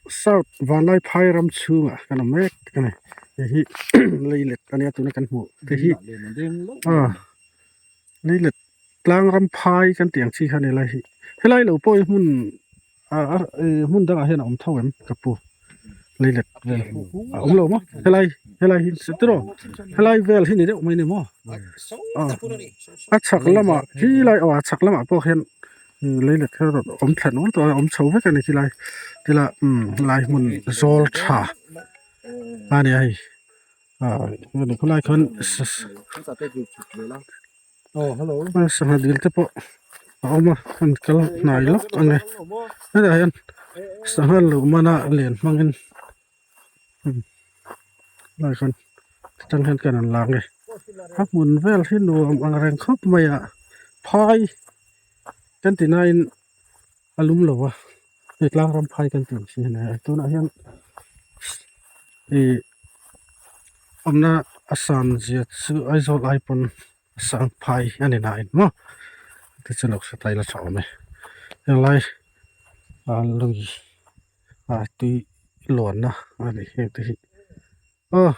South Vanlaiphai ram chhungah kan awm mek a ni hei hi leilet a nia tuna kan hmuh te hi aw leilet tlang ram phai kan tih ang chi kha a ni lai hi helai lo pawh hi hmun ah hmun dangah hian a awm tho em ka pu leilet vel a awm lo maw helai helai hi tiraw helai vel hi ni deuh mai a ni maw aw a chhak lamah khi lai aw a chhak lamah pawh hian. Leilet kha rawn awm thla nual tawh a awm chho vek a ni khilai tila umm helai hmun zawl tha a ni a hei ah khulai khawn sangha dil te pawh a awm a an kal hnai lawk ang e hetah hian sangha luh mana len hmangin helai khawn atang hian kan rawn lang e a hmun vel hi nuam ang reng khawp mai a phai kan ti nain a lum lo a hei tlang ram phai kan tih ang chi a ni a tunah hian ih awmna a san zia chu Aizawl ai pawn a sang phai a ni nain maw tichuan lo hre ta ila tha awm e helai ah lui. Ah tui luanna a ni heng te hi aw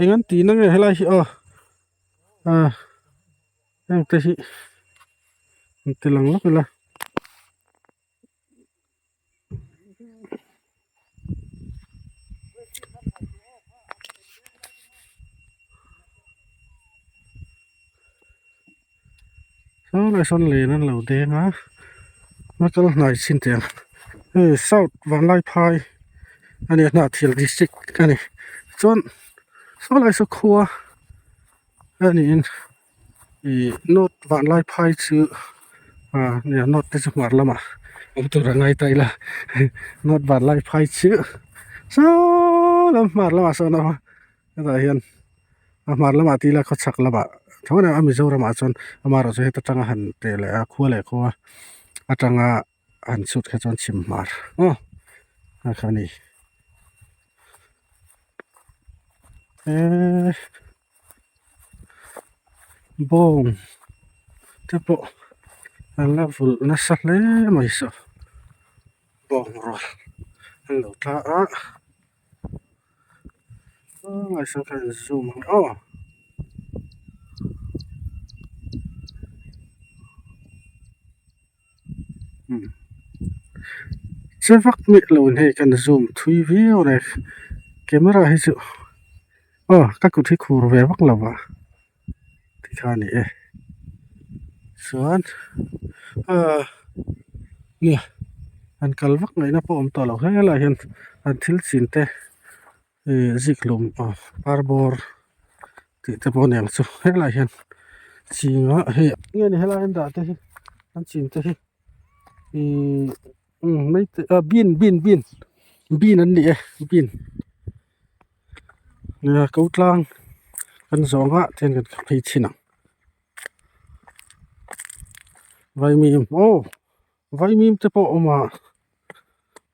eng an tihna nge helai hi aw ah heng te hi an ti lang lawk ila. Saw lai sawn len an lo deng a a kal hnai chin teh ang hei south vanlaiphai a ni a hnahthial district a ni chuan saw lai saw khua a niin ih north vanlaiphai chu ah nia north te chu hmar lamah awm tur a ngai ta ila north vanlaiphai chu saw lam hmar lamah sawn a awm a hetah hian a hmar lamah tih ila khawchhak lamah tho a ni a Mizoramah chuan amaherawh chu heta tanga han teh leh a khua leh khua atanga han chhut kha chuan chhim hmar aw a kha a ni eee bawng te pawh an la vulh nasa hle mai saw bawng rual an lo tla a. Ngaihsan kha in zoom ang aw. Che vak miah lo in hei kan zoom thui viau a ni camera hi chu aw ka kut hi khur ve vak lo va tikha a ni e chuan ah nia an kal vak ngaihna pawh a awm tawh lo helaiah hian an thil chin te ih zikhlum aw arbawr tih te pawh a ni ang chu helaiah hian ching a hei nge ni helai an dah te hi an chin te hi ihh mai te ah bean bean bean bean an ni e bean. Nia ko tlang kan zawng a tihian kan phei chhin ang vaimim aw vaimim te pawh a awm a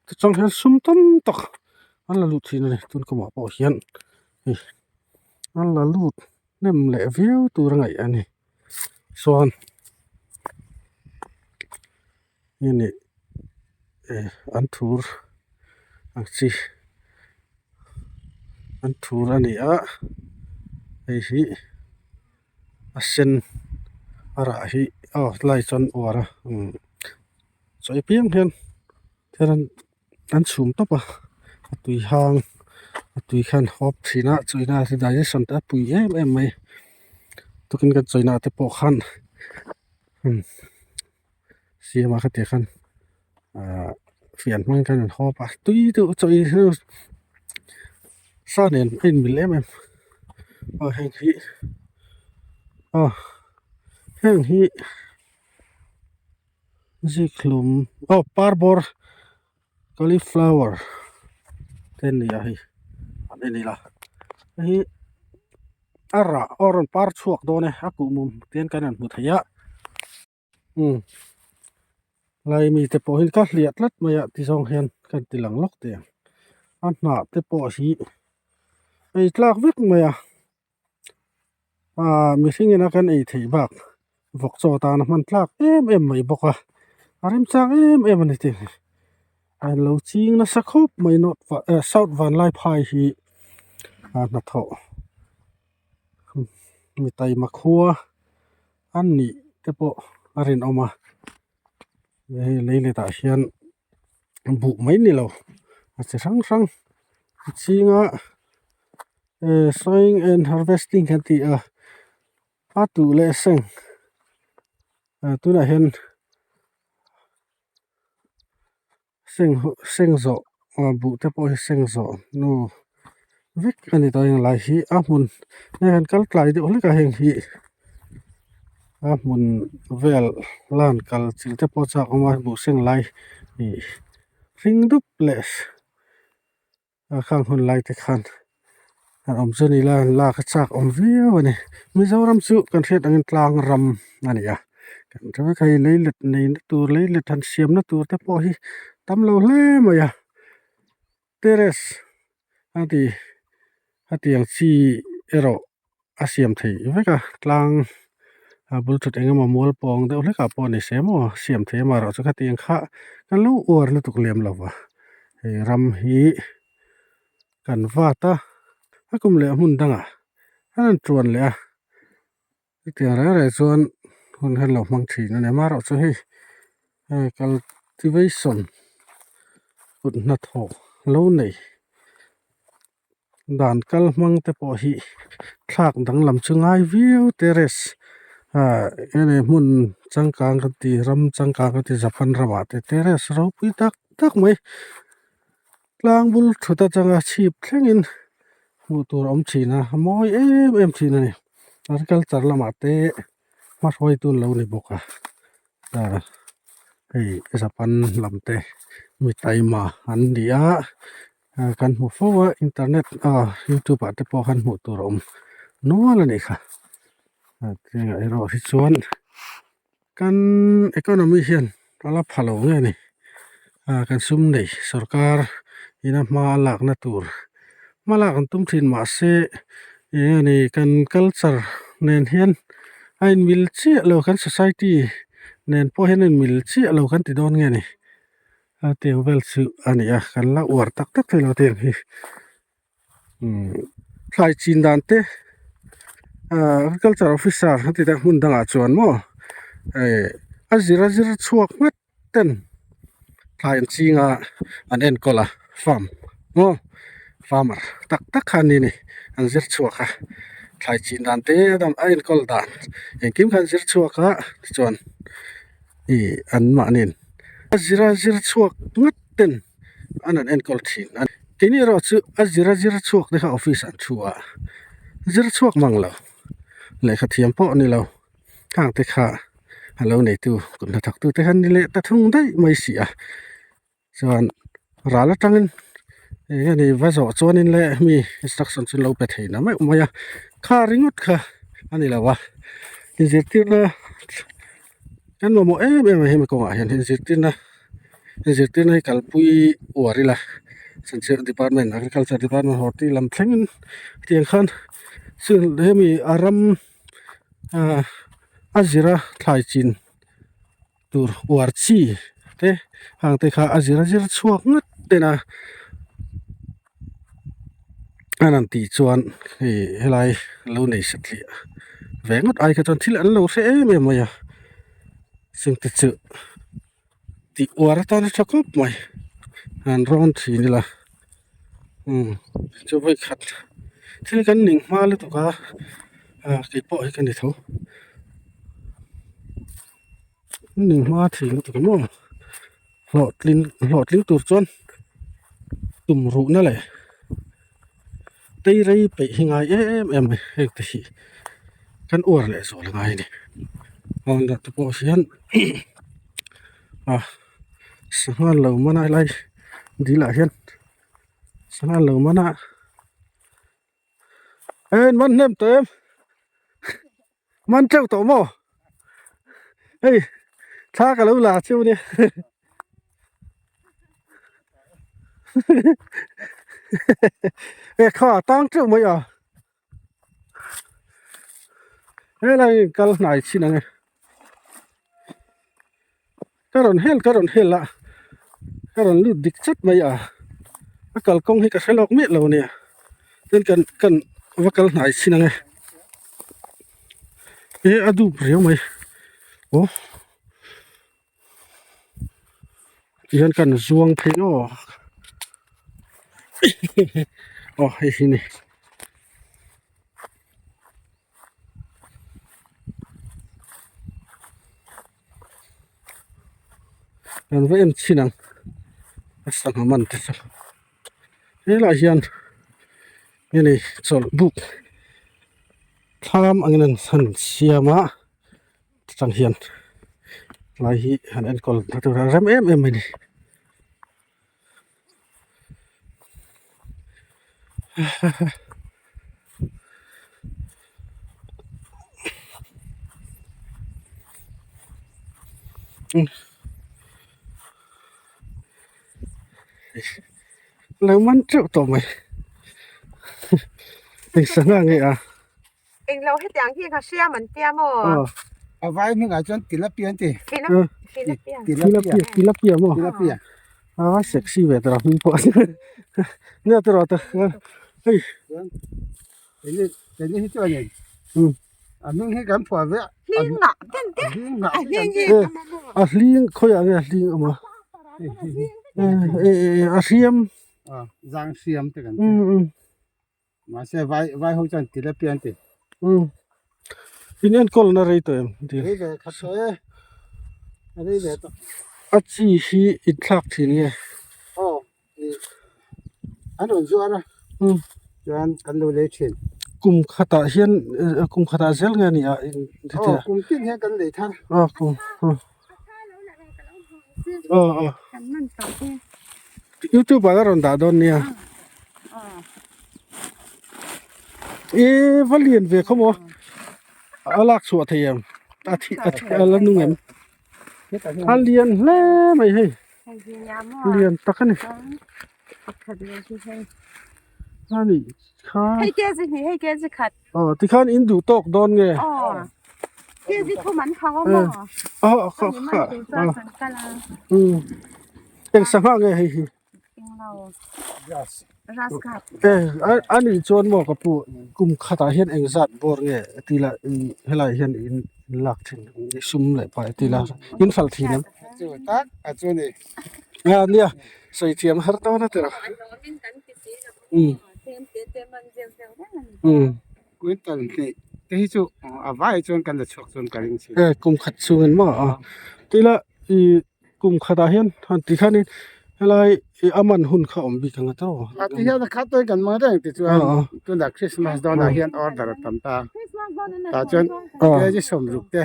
tichuan hian sum tam tak an la lut thin a ni tun kumah pawh hian hei an la lut hnem leh viau tur a ngaih a ni chuan hemi eh an thur ang chi an thur a ni a hei hi a sen a rah hi aw lai chuan uar a umm chaw ei piang hian thil an chhum tawp a a tui hang a tui khan hawp thin a chawina digestion te a pui em em mai tukin kan chawina te pawh khan umm. Siama kha tih khan ahh fian hmang khan an hawp a tui deuh chaw ei hi sa nen a inmil em em aw heng hi aw heng hi zikhlum aw parbawr cauliflower te an ni a hei an en ila hei hi a rah aw a rawn par chhuak dawn e a kuhmum te hian kan rawn hmu thei a. Umm lai mite pawh hi ka hliah tlat mai a ti zawng hian ka ti lang lawk teh ang a hnah te pawh hi ei tlak vek mai a ahh mihring ina kan ei theih bak vawk chaw tana hman tlak em em mai bawk a a remchang em em a ni tih. An lo ching nasa khawp mai north eh south vanlaiphai hi a hnathawh mi taima khua a nih te pawh a rinawm a hei lei letah hian buh mai ni lo a chi hrang hrang a ching a eh sowing and harvesting kan tih a a tuh leh seng ah tunah hian seng seng zawh ah buh te pawh hi seng zawh hnu vek a ni tawh a heng lai hi a hmun hei han kal tlai deuh hlek a heng hi a hmun vel lan kal chil te pawh a chak awm a buh seng lai ih hring dup leh a khang hun lai te khan an awm chu a ni la lak a chak awm viau a ni Mizoram chu kan hriat angin tlang ram a ni a kan hre vek a hei lei let nei na tur lei let han siam na tur te pawh hi tam lo hle mai a terrace a ti a tiang chi erawh a siam theih vek a tlang a bul thut eng emaw mual pawng deuh hlek ah pawh ni se maw siam theih amaherawhchu khatiang kha kan lo uar lutuk lem lo va hei ram hi kan vat a a kum leh hmun dangah an rawn tuan leh a hetiang reng reng chuan hun hian lo hmang thin a ni amaherawhchu hei hei cultivation kut hnathawk lo nei. Dan kal hmang te pawh hi thlak danglam chu ngai viau terrace ah enge hmun changkang kan ti ram changkang kan ti Japan ramah te terrace ropui tak tak mai tlang bul thut atanga chhip thlengin hmuh tur a awm thin a a mawi em em thin a ni agriculture lamah te hmahruaitu an lo ni bawk a ah hei Japan lam te mi taima an ni a. Ah kan hmu fo a internet ah youtube ah te pawh khan hmuh tur a awm nual a nih kha ah chengah erawh hi chuan kan economy hian a la pha lo nge ni ah kan sum nei sorkar ina hma a lakna tur hma lak an tum thin mahse eng nge ni kan culture nen hian a inmil chiah lo kan society nen pawh hian a inmil chiah lo kan ti dawn nge ni. A tiang vel chu a ni a kan la uar tak tak thei lo tiang hi umm thlai chin dan te ahh agriculture officer an tih tak hmun dangah chuan maw eh a zir a zir chhuak nghat ten thlai an ching a an enkawl a farm maw farmer tak tak kha an ni a ni an zir chhuak a thlai chin dan te a enkawl dan engkim kha an zir chhuak a tichuan ih an mahni a zir a zir chhuak ngat ten an han enkawl thin a keini erawh chu a zir a zir chhuak te kha office an thu a zir chhuak mang lo lehkha thiam pawh a ni lo hang te kha a lo neitu kut hnathawk tu te kha an ni leh ta thung daih mai si a chuan ral atangin eng nge ni va zawh chuanin le mi instruction chu an lo pe thei na meuh mai a kha ringawt kha a ni lo a inzirtirna kan mamawh em em a hemi kawngah hian inzirtirna inzirtirna hi kalpui uar ila central department agriculture department horti lam thlengin hetiang khan hemi a ram ah a zira thlai chin. Tur uar chi te hang te kha a zir a zir chhuak ngat ten a an han tih chuan hei helai lo nei satliah ve ngawt ai kha chuan thil an lo hre em em mai a chungte chu tih uar atan a tha khawp mai an rawn thin ila umm chu vawikhat thil kan ning hma lutuk a ah keipawh hi ka ni tho. Ning hma thei lutuk ang maw hlawhtlin hlawhtling tur chuan tum ruhna leh teirei peih hi ngai em em mai heng te hi kan uar leh zual a ngai a ni awndah te pawh hian ah sangha lo man a helai dil ah hian sangha lo man a en man hnem tawh em. Man teuh tawh maw hei thla ka lo la chiu nia e kha tang teuh mai a helai kal hnai chin ang e ka rawn hel ka rawn hel a. Ka rawn lut dik chat mai a, a kalkawng hi ka hre lawk miah lo a nia, tin kan kan va kal hnai chin ang e, e a dup riau mai aw tihian kan zuang phei aw aw hei hi ni. Kan va en chhin ang a sangha man te chu helaiah hian hemi chawlh buk thlam angin an han siam a atang hian lai hi han enkawl na tur a rem em em mai a ni. Lo man teuh tawh mai eng sangha nge a. Englo hetiang hi ka hriam an tia maw? A vai hmingah chuan tilapia an ti. Tilapia. Tilapia. Tilapia maw? Tilapia. A sexy ve tawh hming pawh. Nia tawh ta. Hei. Keini keini hi chuan in. A hming hi kan phuah ve. Hling ngah ten te. Hling ngah. A hling hi. A hling khawiah nge a hling awm a? A hriam. Zang hriam te kan ti. Mahse vai vai ho chuan tilapia an ti. Umm in enkawl na rei tawh em ti. Rei ve khat tawh e. A rei ve tawh. A chi hi in thlak thin nge. Aw ih an rawn zuar a. Umm chuan kan lo lei thin. Kum khatah hian kum khatah zel nge a ni a in ti Aw kum tin hian kan lei thar. Aw kum aw aw. Kan man tawh e. Youtube ah ka rawn dah dawn nia. E va lian ve khaw maw a lak chhuah thei em a thi a thi a la nung em a lian hle mai hei lian tak a ni a nih kha aw tikhan in duh tawk dawn nge aw kha kha eng sangha nge hei hi. A nih chuan maw ka pu kum khatah hian engzat bawr nge ti la helaiah hian in lak thin sum leh pai ti la in hralh thin em a nia sawi thiam har dawn a tira kum khat chungin maw a ti la ih. Kum khatah hian han ti khanin helai ih a man hun kha awm bik ang a tawk a. A ti hian a khat dawn kan mang reng ti chuan tunah Christmas dawnah hian order a tam ta. Tah chuan kg 60 te.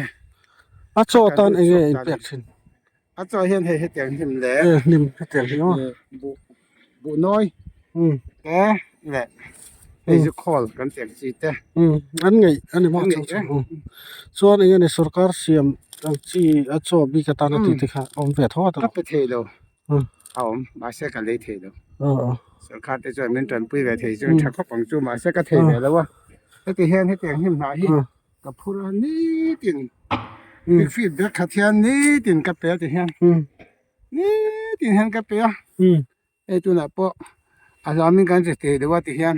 A chaw tan eng nge in pek thin? A chaw hian hei hetiang hnim leh. E hnim hetiang hi maw? Buh buh nawi te leh hei zu khawl kan tih ang chi te. An ngeih a ni maw chu chu. Chuan eng nge ni sorkar siam ang chi a chaw bik atana tih te kha a awm ve tho a Ka pe thei lo a awm mahse ka lei thei lo. Sorkar te chuan min tanpui ve thei chu tha khawp ang chu mahse ka thei ve lo a. Heti hian hetiang hnim hnah hi ka phur a nitin big feed bag khat hian nitin ka pe a ti hian nitin hian ka pe a. Hei tunah pawh a hlamin kan che thei deuh a ti hian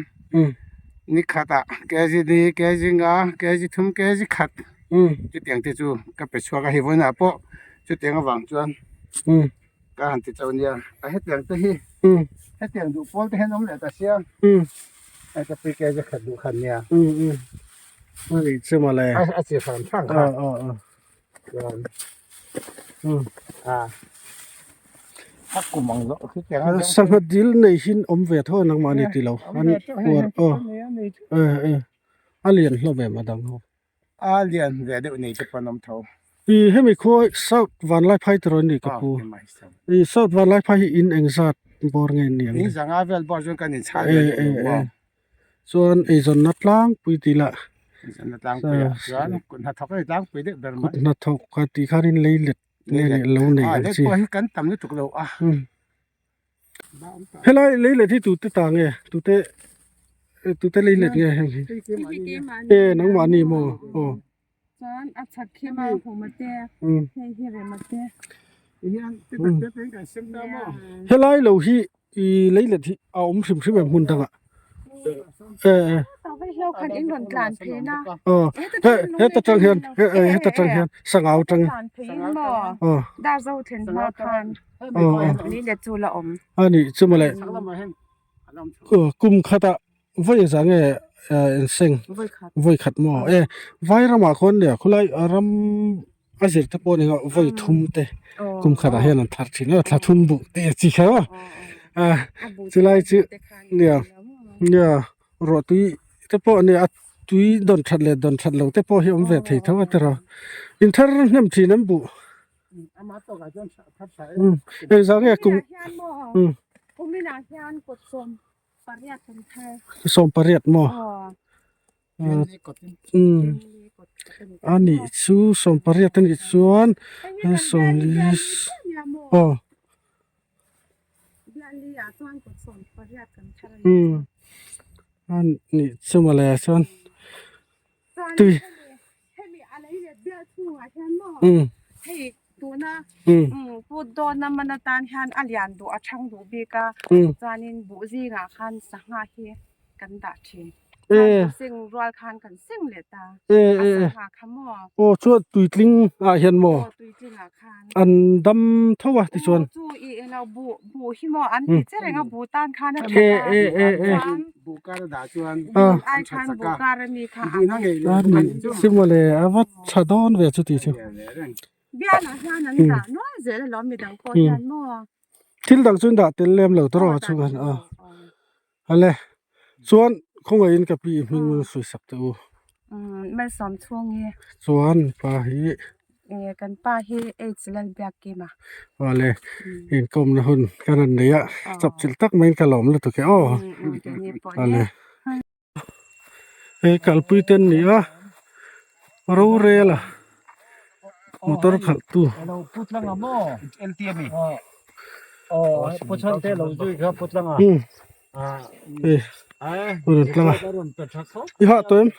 ni khatah kg ni kg nga kg thum kg khat chutiang te chu ka pe chhuak a hei vawiinah pawh chutiang avang chuan ka han ti chauh nia a hetiang te hi hetiang duh pawl te hian awm leh ta sia hei ka pi kg khat duh khan nia a chi hran hran kha chuan a kum ang zawh khi tiang a Sangha dil nei hin awm ve tho a nangmah ni tilo an uar aw e e a lian hlawm em a dang ho a lian ve deuh nei te pawn awm tho i hemi khua south vanlaiphai te rawn ni ka pu i south vanlaiphai hi in engzat bawr nge ni ang in zanga vel bawr chuan kan inchhah ve deuh lo maw. Chuan eizawnna tlangpui tih lah Eizawnna tlangpui ah chuan kut hnathawk a ni tlangpui deuh ber mai. Kut hnathawk a tih khanin lei let nge leh lo nei ang chi. Lei pawh hi kan tam lutuk lo a. Helai lei let hi tute ta nge tute tute lei let nge heng hi e nangmahni maw aw. Chuan a chhak khi a hum a te hei hi rem a te. Hian te tak te te kan sem ta maw. Helai lo hi i leilet hi a awm hrim hrim em hmun dangah. E e. Khan in rawn tlan phei na. Aw he heta tang hian he heta tang hian sangau tang. Tlan phei in maw. Aw. Dar zo thlen hma khan. Aw aw. Leilet chu la awm. Ani chu mawle. Kum khatah vawi zah nge inseng vawi khat maw e vai ramah khawn nia khulai ram a zir te pawh nia vawi thum te kum khatah hian an thar thin a thla thum buh te a chi kher a chulai chu nia nia ruah tui te pawh nia a tui dawn that leh dawn that loh te pawh hi a awm ve thei tho a tiraw inthar hnem thin an buh. Engzah nge kum 18 maw a nih chu 18 a nih chuan 40 aw a nih chu mawle chuan tui. Aw chuan tuitling ah hian maw an dam tho a tichuan a ni mawle a va tha dawn ve chuti chu thil dang chu an dah tel lem lo tawrh a chhungah hian a ale chuan khawngaihin ka pi hming sawi sak teh u malsawm chhung hi chuan pa hi kan pa hi H Lalbiakkima awle inkawmna hun ka rawn nei a chawpchilh tak maiin ka lawm lutuk e aw awle hei kalpui te an ni a rorel a motor khalh tu. Hei rawn tlang a i hah tawh em?